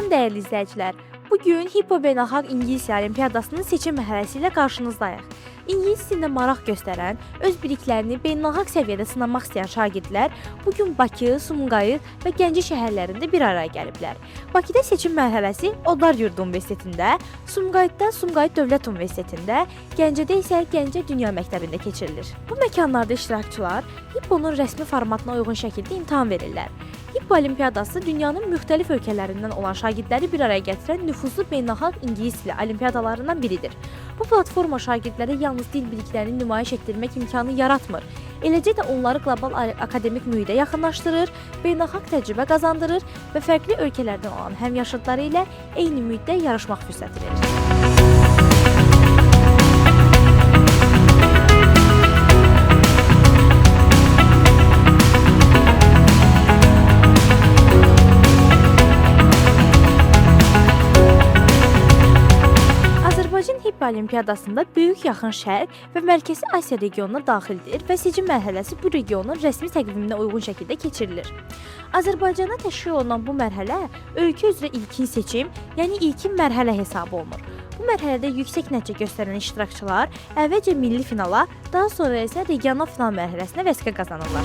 Salam dəyərli izləyicilər. Bu gün HiPPO Beynəlxalq İngilis Dili Olimpiadasının seçim mərhələsi ilə qarşınızdayıq. İngilis dilində maraq göstərən, öz biliklərini beynəlxalq səviyyədə sınamaq istəyən şagirdlər bu gün Bakı, Sumqayıt və Gəncə şəhərlərində bir araya gəliblər. Bakıda seçim mərhələsi Odlar Yurdu Universitetində, Sumqayıtda Sumqayıt Dövlət Universitetində, Gəncədə isə Gəncə Dünya Məktəbində keçirilir. Bu məkanlarda iştirakçılar HiPPO-nun rəsmi formatına uyğun şəkildə imtahan verirlər. HiPPO Olimpiadası dünyanın müxtəlif ölkələrindən olan şagirdləri bir araya gətirən nüfuzlu beynəlxalq ingilis dili olimpiadalarından biridir. Bu platforma şagirdlərə yalnız dil biliklərini nümayiş etdirmək imkanı yaratmır, eləcə də onları qlobal akademik mühitə yaxınlaşdırır, beynəlxalq təcrübə qazandırır və fərqli ölkələrdən olan həmyaşıdları ilə eyni mühitdə yarışmaq fürsəti verir. Azərbaycan HiPPO Olimpiadasında Böyük Yaxın Şərq və Mərkəzi Asiya regionuna daxildir və seçim mərhələsi bu regionun rəsmi təqviminə uyğun şəkildə keçirilir. Azərbaycanda təşkil olunan bu mərhələ ölkə üzrə ilkin seçim, yəni ilkin mərhələ hesab olunur. Bu mərhələdə yüksək nəticə göstərən iştirakçılar əvvəlcə milli finala, daha sonra isə regional final mərhələsinə vəsiqə qazanırlar.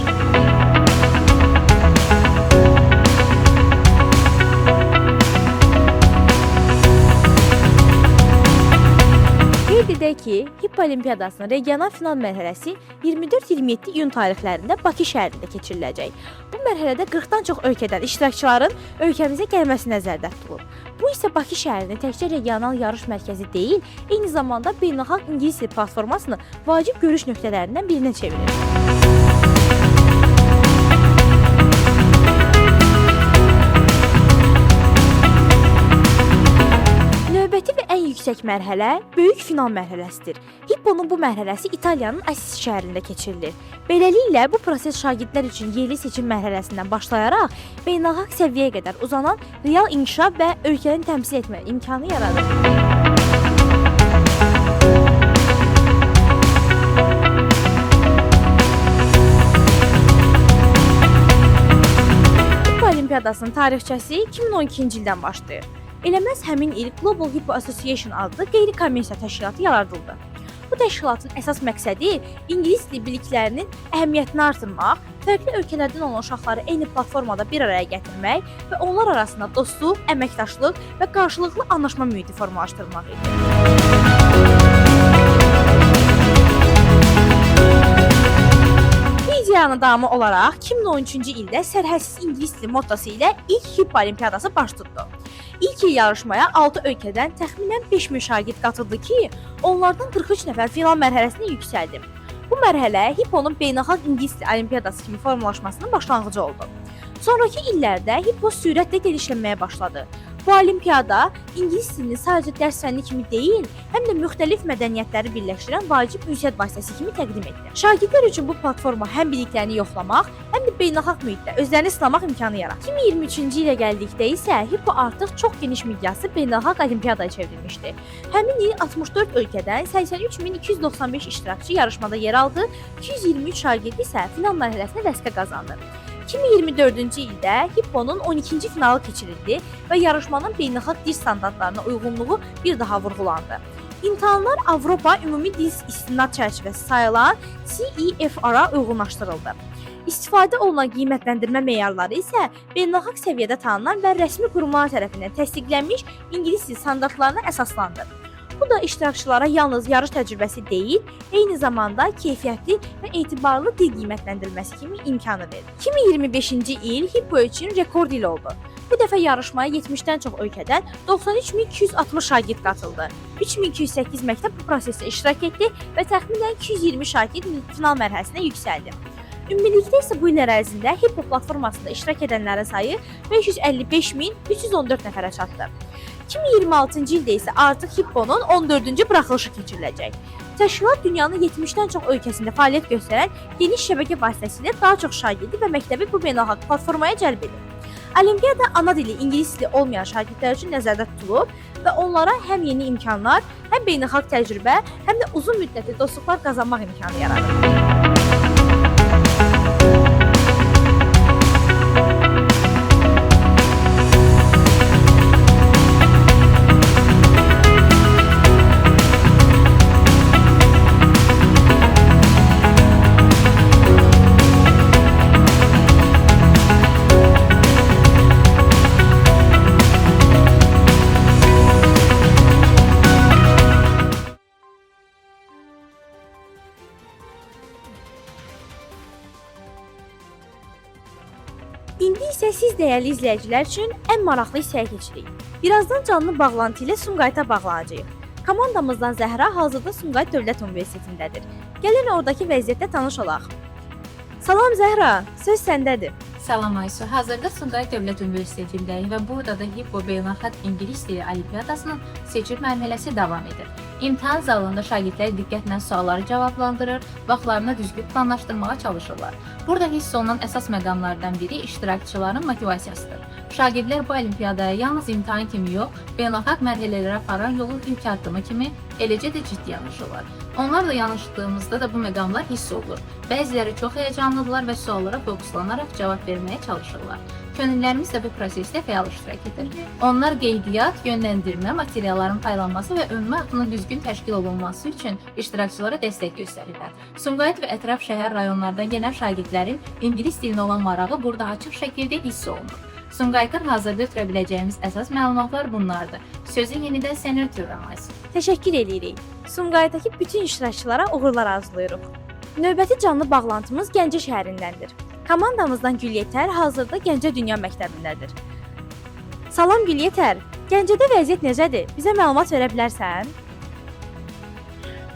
Qeyd edək ki, HiPPO Olimpiadasının regional final mərhələsi 24-27 iyun tarixlərində Bakı şəhərində keçiriləcək. Bu mərhələdə 40-dan çox ölkədən iştirakçıların ölkəmizə gəlməsi nəzərdə tutulub. Bu isə Bakı şəhərini təkcə regional yarış mərkəzi deyil, eyni zamanda beynəlxalq ingilis dili platformasını vacib görüş nöqtələrindən birinə çevirir. Növbəti və ən yüksək mərhələ böyük final mərhələsidir. HiPPO-nun bu mərhələsi İtaliyanın Assisi şəhərində keçirilir. Beləliklə bu proses şagirdlər üçün yerli seçim mərhələsindən başlayaraq beynəlxalq səviyyəyə qədər uzanan real inkişaf və ölkəni təmsil etmə imkanı yaradır. HiPPO Olimpiadasının tarixçəsi 2012-ci ildən başlayır. Elə məhz həmin il Global HiPPO Association adlı qeyri-kommersiya təşkilatı yaradıldı. Bu təşkilatın əsas məqsədi ingilis dili biliklərinin əhəmiyyətini artırmaq, fərqli ölkələrdən olan uşaqları eyni platformada bir araya gətirmək və onlar arasında dostluq, əməkdaşlıq və qarşılıqlı anlaşma mühiti formalaşdırmaq idi. Bu ideyanın davamı olaraq 2013-cü ildə sərhədsiz ingilis dili mottosu ilə ilk HiPPO Olimpiadası baş tutdu. İlk il yarışmaya 6 ölkədən təxminən 5000 şagird qatıldı ki, onlardan 43 nəfər final mərhələsinə yüksəldi. Bu mərhələ HiPPO-nun beynəlxalq ingilis dili olimpiadası kimi formalaşmasının başlanğıcı oldu. Sonrakı illərdə HiPPO sürətlə genişlənməyə başladı. Bu olimpiada ingilis dilini sadəcə dərs fənni kimi deyil, həm də müxtəlif mədəniyyətləri birləşdirən vacib ünsiyyət vasitəsi kimi təqdim etdi. Şagirdlər üçün bu platforma həm biliklərini yoxlamaq, həm də beynəlxalq mühitdə özlərini sınamaq imkanı yaratdı. 2023-cü ilə gəldikdə isə HiPPO artıq çox geniş miqyaslı beynəlxalq olimpiadaya çevrilmişdi. Həmin il 64 ölkədən 83295 iştirakçı yarışmada yer aldı, 223 şagird isə final mərhələsinə vəsiqə qazandı. 2024-cü ildə HiPPO-nun 12-ci finalı keçirildi və yarışmanın beynəlxalq dil standartlarına uyğunluğu bir daha vurğulandı. İmtahanlar Avropa Ümumi Dil İstinad çərçivəsi sayılan CEFR-a uyğunlaşdırıldı. İstifadə olunan qiymətləndirmə meyarları isə beynəlxalq səviyyədə tanınan və rəsmi qurumlar tərəfindən təsdiqlənmiş ingilis dili standartlarına əsaslandı. Bu da iştirakçılara yalnız yarış təcrübəsi deyil, eyni zamanda keyfiyyətli və etibarlı dil qiymətləndirilməsi kimi imkanı verir. 2025-ci il HiPPO üçün rekord il oldu. Bu dəfə yarışmaya 70-dən çox ölkədən 93260 şagird qatıldı. 3208 məktəb bu prosesdə iştirak etdi və təxminən 220 şagird final mərhələsinə yüksəldi. Ümumilikdə isə bu illər ərzində HiPPO platformasında iştirak edənlərin sayı 555314 nəfərə çatdı. 2026-cı ildə isə artıq HiPPO-nun 14-cü buraxılışı keçiriləcək. Təşkilat dünyanın 70-dən çox ölkəsində fəaliyyət göstərən geniş şəbəkə vasitəsilə daha çox şagirdi və məktəbi bu beynəlxalq platformaya cəlb edir. Olimpiada ana dili ingilis dili olmayan şagirdlər üçün nəzərdə tutulub və onlara həm yeni imkanlar, həm beynəlxalq təcrübə, həm də uzun müddətli dostluqlar qazanmaq imkanı yaradır. İndi isə siz dəyərli izləyicilər üçün ən maraqlı hissəyə keçirik. Birazdan canlı bağlantı ilə Sumqayıta bağlanacağıq. Komandamızdan Zəhra hazırda Sumqayıt Dövlət Universitetindədir. Gəlin oradakı vəziyyətlə tanış olaq. Salam Zəhra, söz səndədir. Salam Aysu. Hazırda Sumqayıt Dövlət Universitetindəyik və burada da HIPPO Beynəlxalq İngilis Dili Olimpiadasının seçim mərhələsi davam edir. İmtahan zalında şagirdlər diqqətlə sualları cavablandırır, vaxtlarını düzgün planlaşdırmağa çalışırlar. Burada hiss olunan əsas məqamlardan biri iştirakçıların motivasiyasıdır. Şagirdlər bu olimpiyadaya yalnız imtahan kimi yox, beynəlxalq mərhələlərə aparan yolun ilk addımı kimi, eləcə də ciddi yanaşırlar. Onlarla yanaşdığımızda da bu məqamlar hiss olunur. Bəziləri çox həyəcanlıdırlar və suallara fokuslanaraq cavab verməyə çalışırlar. Könüllülərimiz də bu prosesdə fəal iştirak edir. Onlar qeydiyyat, yönləndirmə, materialların paylanması və ümumi axının düzgün təşkil olunması üçün iştirakçılara dəstək göstərirlər. Sumqayıt və ətraf şəhər rayonlardan gələn şagirdlərin ingilis dilinə olan marağı burada açıq şəkildə hiss olunur. Sumqayıtdan hazırda ötürə biləcəyimiz əsas məlumatlar bunlardır. Sözü yenidən sənə ötürürəm Aysu. Təşəkkür eləyirik. Sumqayıtdakı bütün iştirakçılara uğurlar arzulayırıq. Növbəti canlı bağlantımız Gəncə şəhərindəndir. Komandamızdan Gülyetər hazırda Gəncə Dünya Məktəbindədir. Salam Gülyetər, Gəncədə vəziyyət necədir? Bizə məlumat verə bilərsən?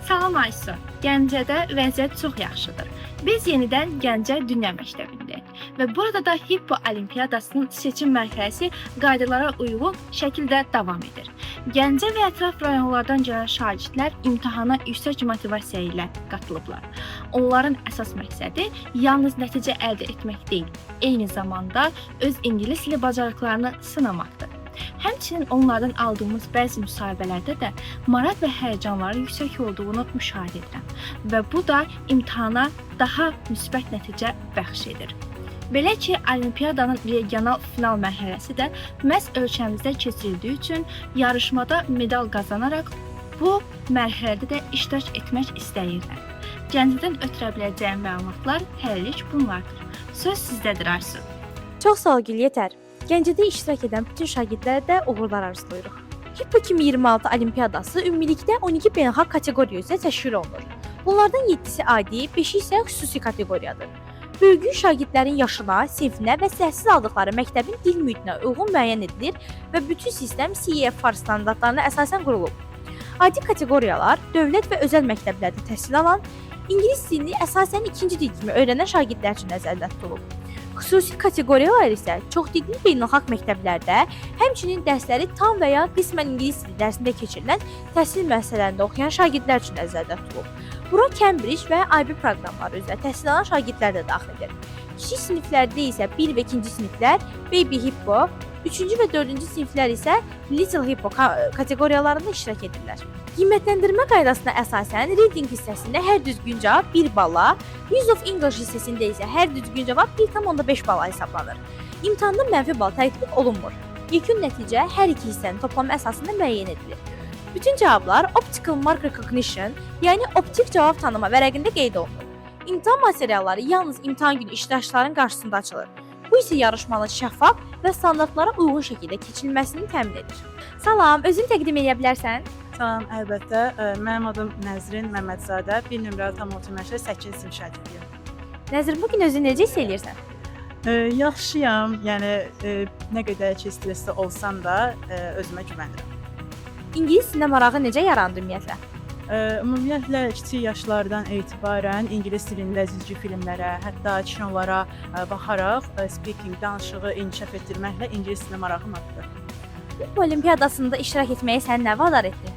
Salam Aysu. Gəncədə vəziyyət çox yaxşıdır. Biz yenidən Gəncə Dünya Məktəbindəyik və burada da HIPPO Olimpiyadasının seçim mərhələsi qaydalara uyğun şəkildə davam edir. Gəncə və ətraf rayonlardan gələn şagirdlər imtahana yüksək motivasiya ilə qatılıblar. Onların əsas məqsədi yalnız nəticə əldə etmək deyil, eyni zamanda öz ingilis dili bacarıqlarını sınamaqdır. Həmçinin onlardan aldığımız bəzi müsahibələrdə də maraq və həyəcanların yüksək olduğunu müşahidə edirəm və bu da imtahana daha müsbət nəticə bəxş edir. Belə ki, olimpiyadanın regional final mərhələsi də məhz ölkəmizdə keçirildiyi üçün yarışmada medal qazanaraq bu mərhələdə də iştirak etmək istəyirlər. Gəncədən ötürə biləcəyim məlumatlar hələlik bunlardır. Söz sizdədir Aysu. Çox sağ ol Gülyetər. Gəncədə iştirak edən bütün şagirdlərə də uğurlar arzulayırıq. HIPPO 2026 Olimpiyadası ümumilikdə 12 beynəlxalq kateqoriya üzrə təşkil olunur. Bunlardan 7-si adi, 5-i isə xüsusi kateqoriyadır. Bölgü şagirdlərin yaşına, sinfinə və təhsil aldıqları məktəbin dil mühitinə uyğun müəyyən edilir və bütün sistem CEFR standartlarına əsasən qurulub. Adi kateqoriyalar dövlət və özəl məktəblərdə təhsil alan, ingilis dilini əsasən ikinci dil kimi öyrənən şagirdlər üçün nəzərdə tutulub. Xüsusi kateqoriyalar isə çoxdilli beynəlxalq məktəblərdə, həmçinin dərsləri tam və ya qismən ingilis dili dərsində keçirilən təhsil müəssisələrində oxuyan şagirdlər üçün nəzərdə tutulub. Bura Cambridge və IB proqramları üzrə təhsil alan şagirdlər də daxildir. Kiçik siniflərdə isə 1 və 2-ci siniflər Baby Hippo, 3-cü və 4-cü siniflər isə Little Hippo kateqoriyalarında iştirak edirlər. Qiymətləndirmə qaydasına əsasən reading hissəsində hər düzgün cavab 1 bala, Use of English hissəsində isə hər düzgün cavab 1,5 bala hesablanır. İmtahanda mənfi bal tətbiq olunmur. Yekun nəticə hər iki hissənin toplamı əsasında müəyyən edilir. Bütün cavablar Optical Mark Recognition, yəni optik cavab tanıma vərəqində qeyd olunur. İmtahan materialları yalnız imtahan günü iştirakçıların qarşısında açılır. Bu isə yarışmanın şəffaf və standartlara uyğun şəkildə keçirilməsini təmin edir. Salam, özünü təqdim edə bilərsən? Salam, əlbəttə. Mənim adım Nəzrin Məmmədzadə. 1 nömrəli tam orta məktəb 8-ci sinif şagirdiyəm. Nəzrin, bu gün özünü necə hiss eləyirsən? Yaxşıyam. Yəni nə qədər ki stressli olsam da özümə güvənirəm. İngilis dilinə marağın necə yarandı ümumiyyətlə? Ümumiyyətlə kiçik yaşlardan etibarən ingilis dilində cizgi filmlərə, hətta kinolara baxaraq speaking, danışığı inkişaf etdirməklə ingilis dilinə marağım artdı. Bu olimpiyadasında iştirak etməyə səni nə vadar etdi?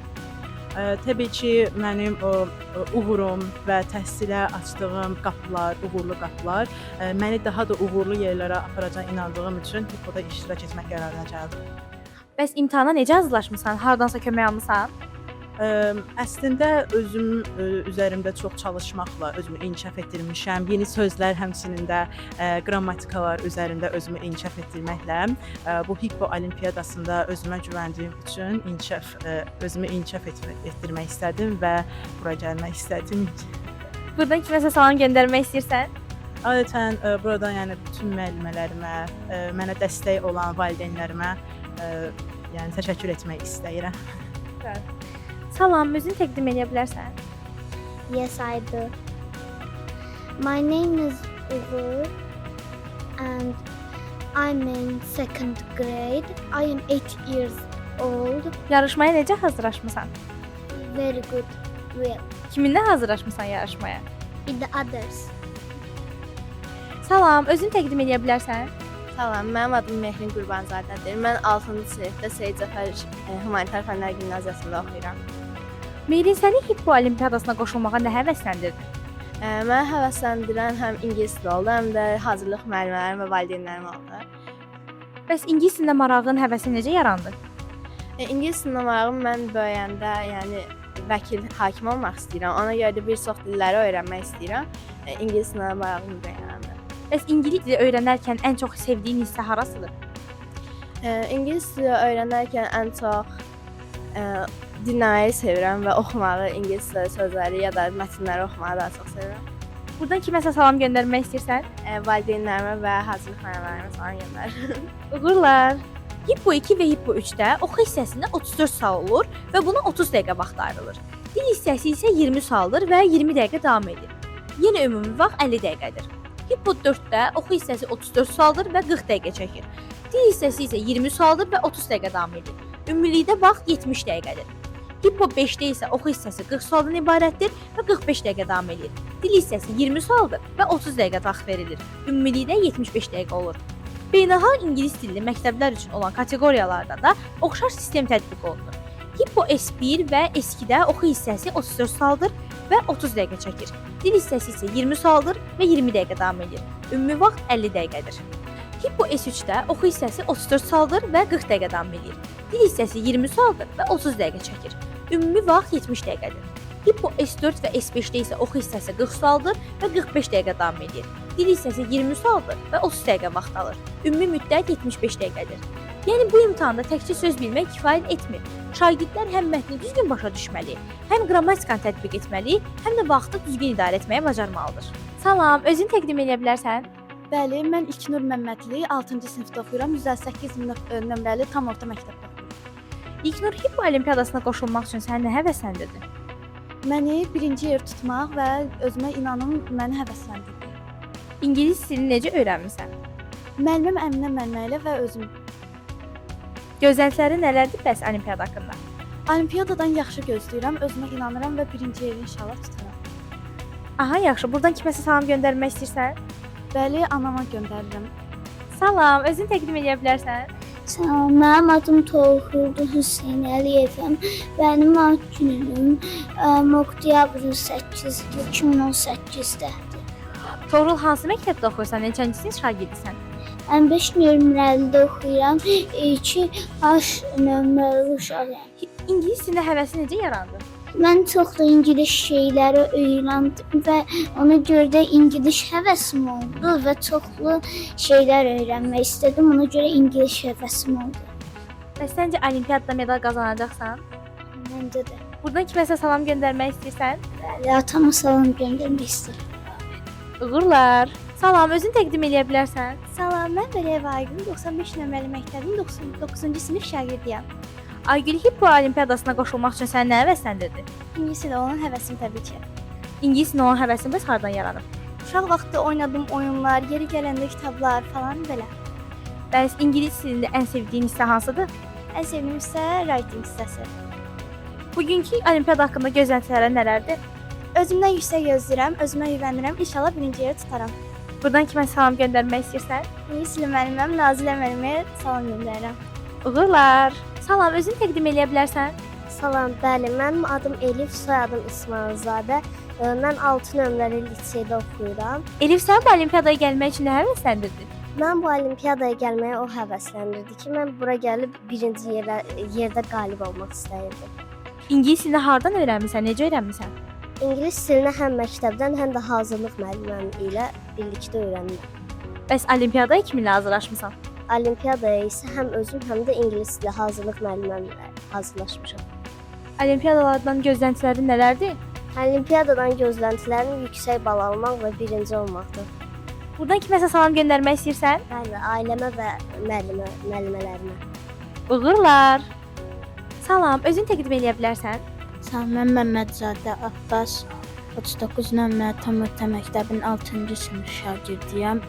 Təbii ki, mənim o uğurum və təhsilə açdığım qapılar, uğurlu qapılar məni daha da uğurlu yerlərə aparacağına inandığım üçün HIPPO-da iştirak etmək qərarına gəldim. Bəs imtahana necə hazırlaşmısan? Hardansa kömək almısan? Əslində özüm üzərimdə çox çalışmaqla özümü inkişaf etdirmişəm. Yeni sözlər, həmçinin də qrammatikalar üzərində özümü inkişaf etdirməklə bu HIPPO olimpiyadasında özümə güvəndiyim üçün özümü inkişaf etdirmək istədim və bura gəlmək istədim. Buradan kiməsə salam göndərmək istəyirsən? Adətən buradan yəni bütün müəllimələrimə, mənə dəstək olan valideynlərimə yəni təşəkkür etmək istəyirəm. Salam, özünü təqdim edə bilərsən? Yes, I do. My name is Uğur and I'm in second grade. I am 8 years old. Yarışmaya necə hazırlaşmısan? Very good. Well, Kiminlə hazırlaşmısan yarışmaya? with the others. Salam, özünü təqdim edə bilərsən? Salam, mənim adım Mehrin Qurbanzadədir. Mən 6-cı sinifdə Seyid Cəfər Humanitar Fənlər Gimnaziyasında oxuyuram. Mehrin, səni Hippo Olimpiyadasına qoşulmağa nə həvəsləndirdi? Məni həvəsləndirən həm ingilis dili oldu, həm də hazırlıq müəllimələrim və valideynlərim oldu. Bəs ingilis dilinə marağın, həvəsin necə yarandı? İngilis dilinə marağım mən böyüyəndə, yəni vəkil, hakim olmaq istəyirəm. Ona görə də bir çox dilləri öyrənmək istəyirəm. İngilis dilinə marağım da yarandı. Bəs ingilis dili öyrənərkən ən çox sevdiyin hissə harasıdır? İngilis dili öyrənərkən ən çox dinləməyi sevirəm və oxumağı, ingilis dili sözləri ya da mətnləri oxumağı daha çox sevirəm. Buradan kiməsə salam göndərmək istəyirsən? Valideynlərimə və hazırlıq müəllimələrimə salam göndərirəm. Uğurlar. Hippo 2 və Hippo 3-də oxu hissəsində 34 sual olur və buna 30 dəqiqə vaxt ayrılır. Dil hissəsi isə 20 sualdır və 20 dəqiqə davam edir. Yenə ümumi vaxt 50 dəqiqədir. Hippo 4-də oxu hissəsi 34 sualdır və 40 dəqiqə çəkir. Dil hissəsi isə 20 sualdır və 30 dəqiqə davam edir. Ümumilikdə vaxt 70 dəqiqədir. Hippo 5-də isə oxu hissəsi 40 sualdan ibarətdir və 45 dəqiqə davam edir. Dil hissəsi 20 sualdır və 30 dəqiqə vaxt verilir. Ümumilikdə 75 dəqiqə olur. Beynəlxalq ingilis dilli məktəblər üçün olan kateqoriyalarda da oxşar sistem tətbiq olunur. Hippo S1 və S2-də oxu hissəsi 34 sualdır və 30 dəqiqə çəkir. Dil hissəsi isə 20 sualdır və 20 dəqiqə davam edir. Ümumi vaxt 50 dəqiqədir. Hippo S3-də oxu hissəsi 34 sualdır və 40 dəqiqə davam edir. Dil hissəsi 20 sualdır və 30 dəqiqə çəkir. Ümumi vaxt 70 dəqiqədir. Hippo S4 və S5-də isə oxu hissəsi 40 sualdır və 45 dəqiqə davam edir. Dil hissəsi 20 sualdır və 30 dəqiqə vaxt alır. Ümumi müddət 75 dəqiqədir. Yəni bu imtahanda təkcə söz bilmək kifayət etmir. Şagirdlər həm mətni düzgün başa düşməli, həm qrammatikanı tətbiq etməli, həm də vaxtı düzgün idarə etməyi bacarmalıdır. Salam, özünü təqdim edə bilərsən? Bəli, mən İlknur Məmmədli, 6-cı sinifdə oxuyuram. 158 nömrəli tam orta məktəbdə oxuyuram. İlknur, Hippo Olimpiyadasına qoşulmaq üçün səni nə həvəsləndirdi? Məni birinci yer tutmaq və özümə inanım məni həvəsləndirdi. İngilis dilini necə öyrənmisən? Müəllimim Əminə müəllimə ilə və özüm. Gözləntilərin nələrdir bəs olimpiyada haqqında? Olimpiyadadan yaxşı gözləyirəm, özümə inanıram və birinci yeri inşallah tutaram. Aha, yaxşı. Buradan kiməsə salam göndərmək istəyirsən? Bəli, anama göndərirəm. Salam, özünü təqdim edə bilərsən? Salam, mənim adım Toğrul Hüseyn Əliyevəm. Mənim ad günüm oktyabrın 8-dir, 2018-dədir. Toğrul, hansı məktəbdə oxuyursan? Neçənci sinif şagirdisən? Mən 5 nömrəlidə oxuyuram. 2 H nömrəli uşağıyam. İngilis dilinə həvəsin necə yarandı? Mən çox da ingilis şeyləri öyrəndim və ona görə də ingilis həvəsim oldu və çoxlu şeylər öyrənmək istədim. Ona görə ingilis həvəsim oldu. Bəs səncə olimpiyadada medal qazanacaqsan? Məncə də. Buradan kiməsə salam göndərmək istəyirsən? Bəli, atama salam göndərmək istəyirəm. Uğurlar. Salam, özünü təqdim edə bilərsən? Salam, mən Vəliyev Aygün, 95 nömrəli məktəbin 9-cu sinif şagirdiyəm. Aygül, Hippo Olimpiyadasına qoşulmaq üçün səni nə həvəsləndirdi? İngilis dilinə olan həvəsim təbii ki. İngilis dilinə olan həvəsin bəs hardan yaranıb? Uşaq vaxtı oynadığım oyunlar, yeri gələndə kitablar falan belə. Bəs ingilis dilində ən sevdiyin hissə hansıdır? Ən sevdiyim hissə writing hissəsi. Bugünkü olimpiyada haqqında gözləntilərin nələrdir? Özümdən yüksək gözləyirəm, özümə güvənirəm. İnşallah birinci yeri tutaram. Buradan kimə salam göndərmək istəyirsən? İngilis dili müəlliməm Nazilə müəlliməyə salam göndərirəm. Uğurlar. Salam, özünü təqdim eləyə bilərsən? Salam, bəli, mənim adım Elif, soyadım İsmayılzadə. Mən 6 nömrəli liseydə oxuyuram. Elif, səni bu olimpiyadaya gəlmək üçün nə həvəsləndirdi? Mən bu olimpiyadaya gəlməyə o həvəsləndirdi ki, mən bura gəlib birinci yerdə qalib olmaq istəyirdim. İngilis dilini hardan öyrənmisən, necə öyrənmisən? İngilis dilini həm məktəbdən, həm də hazırlıq müəlliməm ilə birlikdə öyrəndim. Bəs olimpiyadaya kiminlə hazırlaşmısan? Olimpiyadaya isə həm özüm, həm də ingilis dili hazırlıq müəlliməm ilə hazırlaşmışam. Olimpiyadalardan gözləntilərin nələrdir? Olimpiyadadan gözləntilərim yüksək bal almaq və birinci olmaqdır. Buradan kiməsə salam göndərmək istəyirsən? Bəli, ailəmə və müəllimələrimə. Uğurlar. Salam, özünü təqdim eləyə bilərsən? Salam, mən Məmmədzadə Abbas, 39 nömrəli tam orta məktəbin 6-cı sinif şagirdiyəm.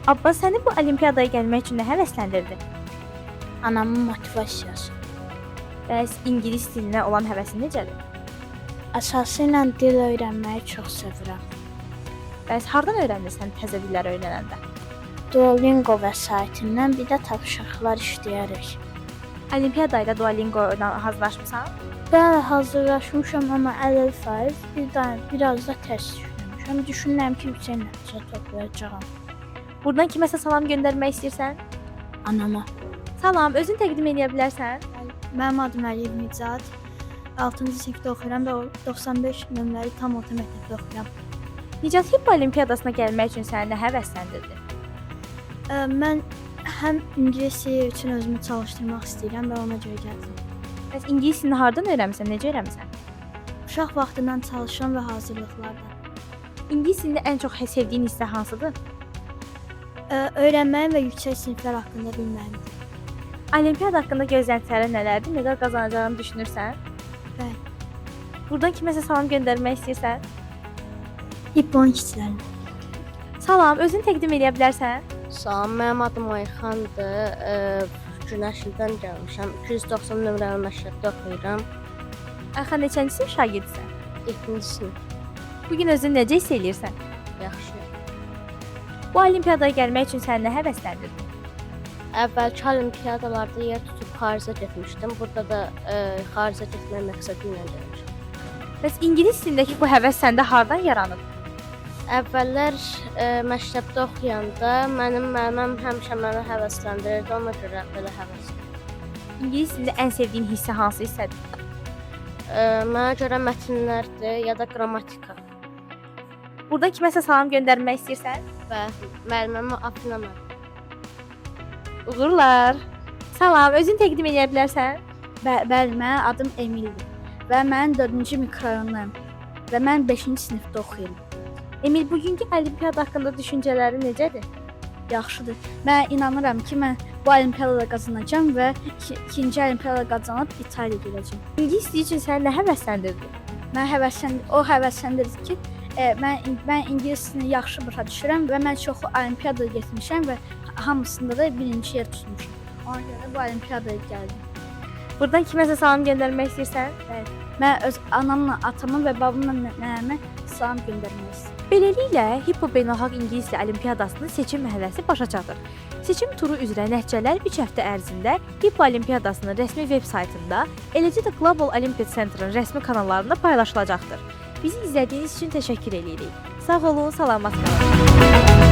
Abbas, səni bu olimpiyadaya gəlmək üçün nə həvəsləndirdi? Anamın motivasiyası. Bəs ingilis dilinə olan həvəsin necədir? Əsası ilə dil öyrənməyi çox sevirəm. Bəs hardan öyrənirsən təzə dillər öyrənəndə? Duolingo vəsaitindən, bir də tapşırıqlar işləyərək. Olimpiyada ilə Duolingo ilə hazırlaşmısan? Bəli, hazırlaşmışam, amma 50%, bir də biraz da tərs düşünmüşəm. Düşünürəm ki, yüksək nəticə toplayacağam. Buradan kiməsə salam göndərmək istəyirsən? Anama. Salam, özünü təqdim edə bilərsən? Mənim adım Əliyev Nicat. 6-cı sinifdə oxuyuram və 95 nömrəli tam orta məktəbdə oxuyuram. Nicat, Hippo olimpiyadasına gəlmək üçün səni nə həvəsləndirdi? Mən həm ingilis dili üçün özümü çalışdırmaq istəyirəm və ona görə gəldim. Bəs ingilis dilini hardan öyrənmisən, necə öyrənmisən? Uşaq vaxtından çalışıram və hazırlıqlardan. İngilis dilində ən çox sevdiyin hissə hansıdır? Öyrənməyim və yüksək siniflər haqqında bilməyimdir. Olimpiyada haqqında gözləntilərin nələrdir? Medal qazanacağını düşünürsən? Bəli. Buradan kiməsə salam göndərmək istəyirsən? Hippon işçilərinə. Salam, özünü təqdim edə bilərsən? Salam, mənim adım Ayxandır. Günəşlidən gəlmişəm. 290 nömrəli məktəbdə oxuyuram. Ayxan, neçənci sinif şagirdisən? 7-ci sinif. Bu gün özünü necə hiss eləyirsən? Yaxşı. Bu olimpiyadaya gəlmək üçün səni nə həvəsləndirdi? Əvvəlki olimpiyadalarda yer tutub xaricə getmişdim. Burada da xaricə getmək məqsədi ilə gəlmişəm. Bəs ingilis dilindəki bu həvəs səndə hardan yaranıb? Əvvəllər məktəbdə oxuyanda mənim müəllimim həmişə məni həvəsləndirirdi. Ona görə belə həvəs. İngilis dilində ən sevdiyin hissə hansı hissədir? Mənə görə mətnlərdir ya da qrammatika. Buradan kiməsə salam göndərmək istəyirsən? Və müəllimimə Afina müəllimə. Uğurlar. Salam, özünü təqdim edə bilərsən? Bəli, mənim adım Emildir və mən 4-cü mikrorayondayam və mən 5-ci sinifdə oxuyuram. Emil, bugünkü olimpiyada haqqında düşüncələrin necədir? Yaxşıdır. Mən inanıram ki, mən bu olimpiyadada qazanacağam və ikinci olimpiyada qazanıb İtaliyaya gedəcəm. İngilis dili üçün səni nə həvəsləndirdi? Mən həvəsləndir, o həvəsləndirdi ki, mən ingilis dilini yaxşı başa düşürəm və mən çoxlu olimpiyada getmişəm və hamısında da birinci yer tutmuşam. Ona görə də bu olimpiyadaya gəldim. Buradan kiməsə salam göndərmək istəyirsən? Mən öz anamla, atamın və babamla nənəmə salam göndərmək istəyirəm. Beləliklə, Hippo Beynəlxalq İngilis Dili Olimpiyadasının seçim mərhələsi başa çatır. Seçim turu üzrə nəticələr 3 həftə ərzində Hippo Olimpiyadasının rəsmi veb saytında, eləcə də Global Olympiad Center-ın rəsmi kanallarında paylaşılacaqdır. Bizi izlədiyiniz üçün təşəkkür eləyirik. Sağ olun, salamat qalın.